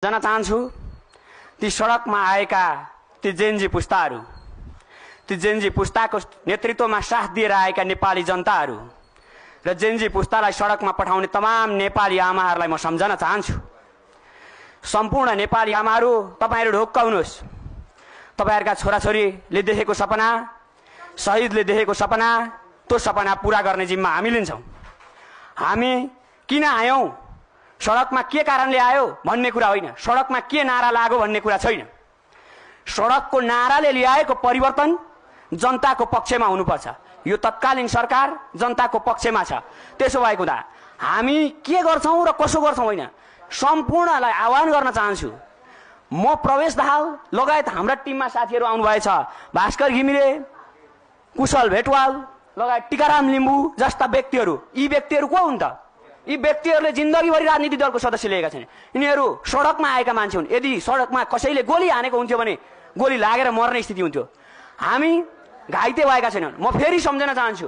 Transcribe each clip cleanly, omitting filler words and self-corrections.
जान चाहन्छु ती सडकमा आएका ती जेनजी पुस्ताहरू, ती जेनजी पुस्ताको नेतृत्वमा साथ दिएर आएका नेपाली जनताहरू र जेनजी पुस्तालाई सडकमा पठाउने तमाम नेपाली आमाहरूलाई म सम्झन चाहन्छु। सम्पूर्ण नेपाली आमाहरू, तपाईहरू ढुक्क हुनुहोस्। तपाईहरुका छोराछोरीले देखेको सपना, शहीदले देखेको सपना, त्यो सपना पूरा गर्ने जिम्मा हामी लिन्छौं। हामी किन आयौं, सडकमा के कारणले आयो भन्ने कुरा होइन, सडकमा के नारा लाग्यो भन्ने कुरा छैन। सडकको नाराले ल्याएको परिवर्तन जनताको पक्षमा हुनुपर्छ। यो तत्कालीन सरकार जनताको पक्षमा छ। त्यसो भएको हुँदा हामी के गर्छौं र कसो गर्छौं होइन, सम्पूर्णलाई आह्वान गर्न चाहन्छु। म प्रवेश दाहाल लगायत हाम्रा टिममा साथीहरू आउनुभएछ, भास्कर घिमिरे, कुशल भेटवाल लगायत टिकाराम लिम्बू जस्ता व्यक्तिहरू। यी व्यक्तिहरू को हुन् त? यी व्यक्तिहरूले जिन्दगीभरि राजनीतिक दलको सदस्य लिएका छन्। यिनीहरू सडकमा आएका मान्छे हुन्। यदि सडकमा कसैले गोली हानेको हुन्थ्यो भने गोली लागेर मर्ने स्थिति हुन्थ्यो। हामी घाइते भएका छैनौं। म फेरि सम्झन चाहन्छु,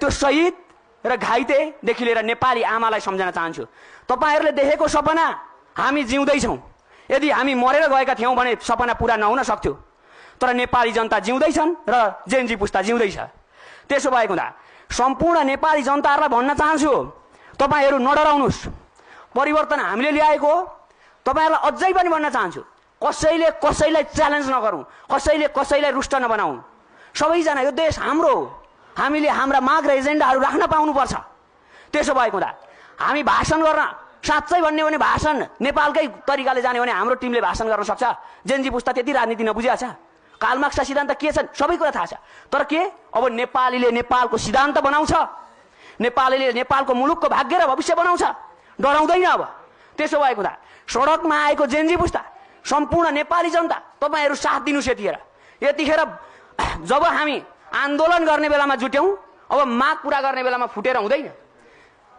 त्यो शहीद र घाइतेदेखि लिएर नेपाली आमालाई सम्झन चाहन्छु। तपाईहरूले देखेको सपना हामी जिउँदैछौँ। यदि हामी मरेर गएका थियौं भने सपना पूरा नहुन सक्थ्यो, तर नेपाली जनता जिउँदैछन् र जेनजी पुस्ता जिउँदैछ। त्यसो भएको हुँदा सम्पूर्ण नेपाली जनताहरूलाई भन्न चाहन्छु, तपाईहरू नडराउनुस्। परिवर्तन हामीले ल्याएको हो। तपाईहरुलाई अझै पनि भन्न चाहन्छु, कसैले कसैलाई च्यालेन्ज नगरौं, कसैले कसैलाई रुष्ट नबनाऊ। सबैजना, यो देश हाम्रो हो। हामीले हाम्रा माग र एजेन्डाहरू राख्न पाउनुपर्छ। त्यसो भएको हुँदा हामी भाषण गर्न, साँच्चै भन्ने भने भाषण नेपालकै तरिकाले जाने भने हाम्रो टिमले भाषण गर्न सक्छ। जेनजी पुस्ता त्यति राजनीति नबुझेको छ। कार्ल मार्क्सका सिद्धान्त के छन् सबै कुरा थाहा छ। तर के अब नेपालीले नेपालको सिद्धान्त बनाउँछ, नेपालीले नेपालको मुलुकको भाग्य र भविष्य बनाउँछ, डराउँदैन। अब त्यसो भएको हुँदा सडकमा आएको जेनजी पुस्ता, सम्पूर्ण नेपाली जनता, तपाईहरू साथ दिनुस्। यतिखेर जब हामी आन्दोलन गर्ने बेलामा जुट्यौं, अब माग पूरा गर्ने बेलामा फुटेर हुँदैन।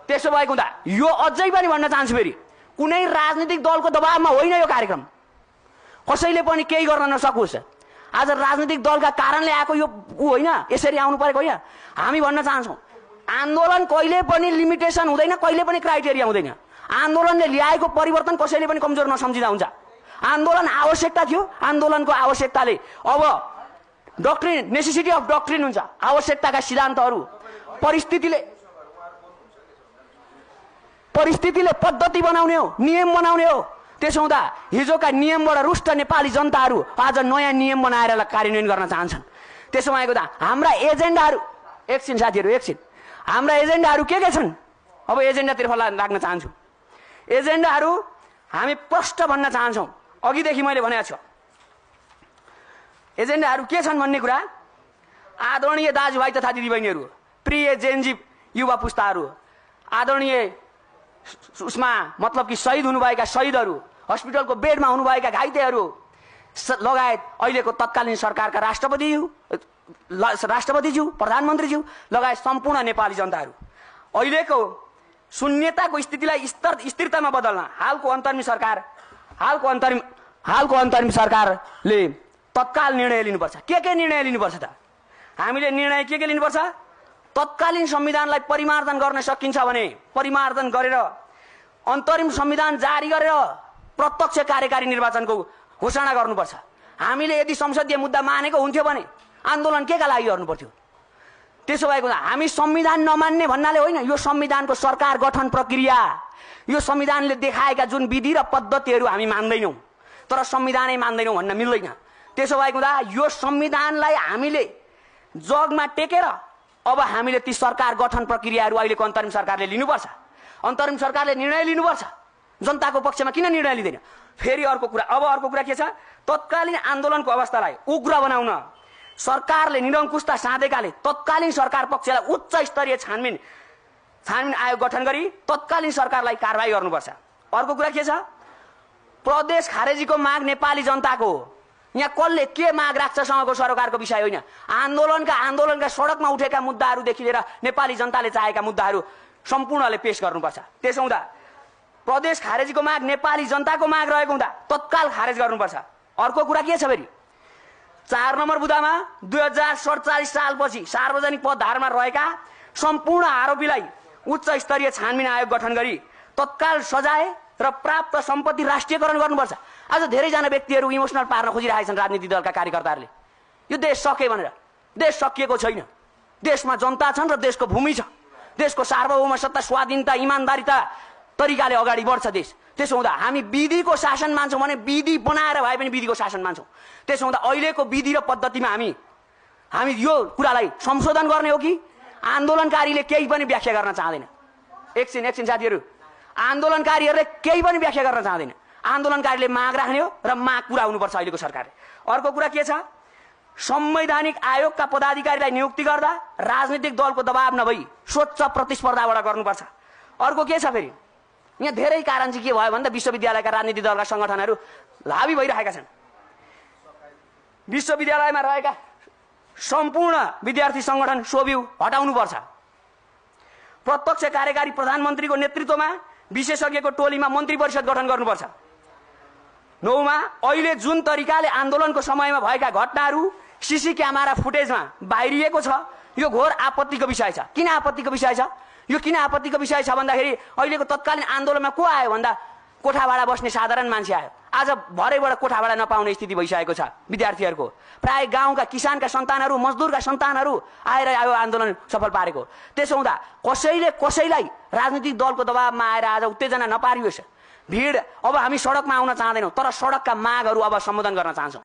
त्यसो भएको हुँदा यो अझै पनि भन्न चाहन्छु, फेरि कुनै राजनीतिक दलको दबावमा होइन यो कार्यक्रम। कसैले पनि केही गर्न नसकोस्। आज राजनीतिक दलका कारणले आएको यो होइन, यसरी आउनु परेको होइन। हामी भन्न चाहन्छौँ, आन्दोलन कहिले पनि लिमिटेसन हुँदैन, कहिले पनि क्राइटेरिया हुँदैन। आन्दोलनले ल्याएको परिवर्तन कसैले पनि कमजोर नसम्झिँदा हुन्छ। आन्दोलन आवश्यकता थियो। आन्दोलनको आवश्यकताले अब डक्ट्रिन, नेसेसिटी अफ डक्ट्रिन हुन्छ। आवश्यकताका सिद्धान्तहरू परिस्थितिले पद्धति बनाउने हो, नियम बनाउने हो। त्यसो हुँदा हिजोका नियमबाट रुष्ट नेपाली जनताहरू आज नयाँ नियम बनाएर कार्यान्वयन गर्न चाहन्छन्। त्यसो भएको हुँदा हाम्रा एजेन्डाहरू, एकछिन साथीहरू एकछिन, हाम्रा एजेन्डाहरू के छन्? अब एजेन्डातर्फ लाग्न चाहन्छु। एजेन्डाहरू हामी प्रष्ट भन्न चाहन्छौँ। अघिदेखि मैले भनेको छु, एजेन्डाहरू के छन् भन्ने कुरा। आदरणीय दाजुभाइ तथा दिदीबहिनीहरू, प्रिय जेनजी युवा पुस्ताहरू, आदरणीय उसमा मतलब कि शहीद हुनुभएका शहीदहरू, हस्पिटलको बेडमा हुनुभएका घाइतेहरू लगायत अहिलेको तत्कालीन सरकारका राष्ट्रपतिज्यू, प्रधानमन्त्रीज्यू लगायत सम्पूर्ण नेपाली जनताहरू, अहिलेको शून्यताको स्थितिलाई स्थिरतामा बदल्न हालको अन्तरिम सरकारले तत्काल निर्णय लिनुपर्छ। के निर्णय लिनुपर्छ त? हामीले निर्णय के लिनुपर्छ? तत्कालीन संविधानलाई परिमार्जन गर्न सकिन्छ भने परिमार्जन गरेर अन्तरिम संविधान जारी गरेर प्रत्यक्ष कार्यकारी निर्वाचनको घोषणा गर्नुपर्छ। हामीले यदि संसदीय मुद्दा मानेको हुन्थ्यो भने आन्दोलन केका लागि गर्नु पर्थ्यो? त्यसो भएको हामी संविधान नमान्ने भन्नाले होइन, यो संविधानको सरकार गठन प्रक्रिया, यो संविधानले देखाएका जुन विधि र पद्धतिहरू हामी मान्दैनौँ, तर संविधानै मान्दैनौँ भन्न मिल्दैन। त्यसो भएको हुँदा यो संविधानलाई हामीले जगमा टेकेर अब हामीले ती सरकार गठन प्रक्रियाहरू अहिलेको अन्तरिम सरकारले लिनुपर्छ। अन्तरिम सरकारले निर्णय लिनुपर्छ। जनताको पक्षमा किन निर्णय लिँदैन? फेरि अर्को कुरा के छ? तत्कालीन आन्दोलनको अवस्थालाई उग्र बनाउन सरकारले निरङ्कुशता साधेकाले तत्कालीन सरकार पक्षलाई उच्च स्तरीय छानबिन आयोग गठन गरी तत्कालीन सरकारलाई कारबाही गर्नुपर्छ। अर्को कुरा के छ? प्रदेश खारेजीको माग नेपाली जनताको हो। यहाँ कसले के माग राख्छ सँगको सरकारको विषय होइन। आन्दोलनका सडकमा उठेका मुद्दाहरूदेखि लिएर नेपाली जनताले चाहेका मुद्दाहरू सम्पूर्णले पेश गर्नुपर्छ। त्यसो हुँदा प्रदेश खारेजीको माग नेपाली जनताको माग रहेको हुँदा तत्काल खारेज गर्नुपर्छ। अर्को कुरा के छ फेरि? 4 नम्बर बुँदामा 2047 सालपछि सार्वजनिक पदधारमा रहेका सम्पूर्ण आरोपीलाई उच्च स्तरीय छानबिन आयोग गठन गरी तत्काल सजाय र प्राप्त सम्पत्ति राष्ट्रियकरण गर्नुपर्छ। आज धेरैजना व्यक्तिहरू इमोसनल पार्न खोजिरहेका छन् राजनीतिक दलका कार्यकर्ताहरूले। यो देश सके भनेर। देश सकिएको छैन। देशमा जनता छन् र देशको भूमि छ। देशको सार्वभौम सत्ता, स्वाधीनता, इमानदारिता तरिकाले अगाडि बढ्छ देश। त्यसो हुँदा हामी विधिको शासन मान्छौँ भने विधि बनाएर भए पनि विधिको शासन मान्छौँ। त्यसो हुँदा अहिलेको विधि र पद्धतिमा हामी यो कुरालाई संशोधन गर्ने हो कि आन्दोलनकारीले केही पनि व्याख्या गर्न चाहँदैन। एकछिन साथीहरू, आन्दोलनकारीहरूले केही पनि व्याख्या गर्न चाहँदैन। आन्दोलनकारीले माग राख्ने हो र माग पुरा हुनुपर्छ अहिलेको सरकारले। अर्को कुरा के छ, संवैधानिक आयोगका पदाधिकारीलाई नियुक्ति गर्दा राजनीतिक दलको दबाव नभई स्वच्छ प्रतिस्पर्धाबाट गर्नुपर्छ। अर्को के छ फेरि, यहाँ धेरै कारण चाहिँ के भयो भन्दा विश्वविद्यालयका राजनीतिक दलका संगठनहरू हावी भइरहेका छन्। विश्वविद्यालयमा रहेका सम्पूर्ण विद्यार्थी संगठन सोभिउ हटाउनुपर्छ। प्रत्यक्ष कार्यकारी प्रधानमन्त्रीको नेतृत्वमा विशेषज्ञको टोलीमा मन्त्री परिषद गठन गर्नुपर्छ। 9 मा अहिले जुन तरिकाले आन्दोलनको समयमा भएका घटनाहरू सीसी क्यामेरा फुटेजमा बाहिरिएको छ, यो घोर आपत्तिको विषय छ। किन आपत्तिको विषय छ? यो किन आपत्तिको विषय छ भन्दाखेरि अहिलेको तत्कालीन आन्दोलनमा को आयो भन्दा कोठाभाडा बस्ने साधारण मान्छे आयो। आज भरेबाट कोठाभाडा नपाउने स्थिति भइसकेको छ विद्यार्थीहरूको। प्राय गाउँका किसानका सन्तानहरू, मजदुरका सन्तानहरू आएर आयो आन्दोलन सफल पारेको। त्यसो हुँदा कसैलाई राजनीतिक दलको दबावमा आएर आज उत्तेजना नपारियोस्। भिड अब हामी सडकमा आउन चाहँदैनौँ, तर सडकका मागहरू अब सम्बोधन गर्न चाहन्छौँ।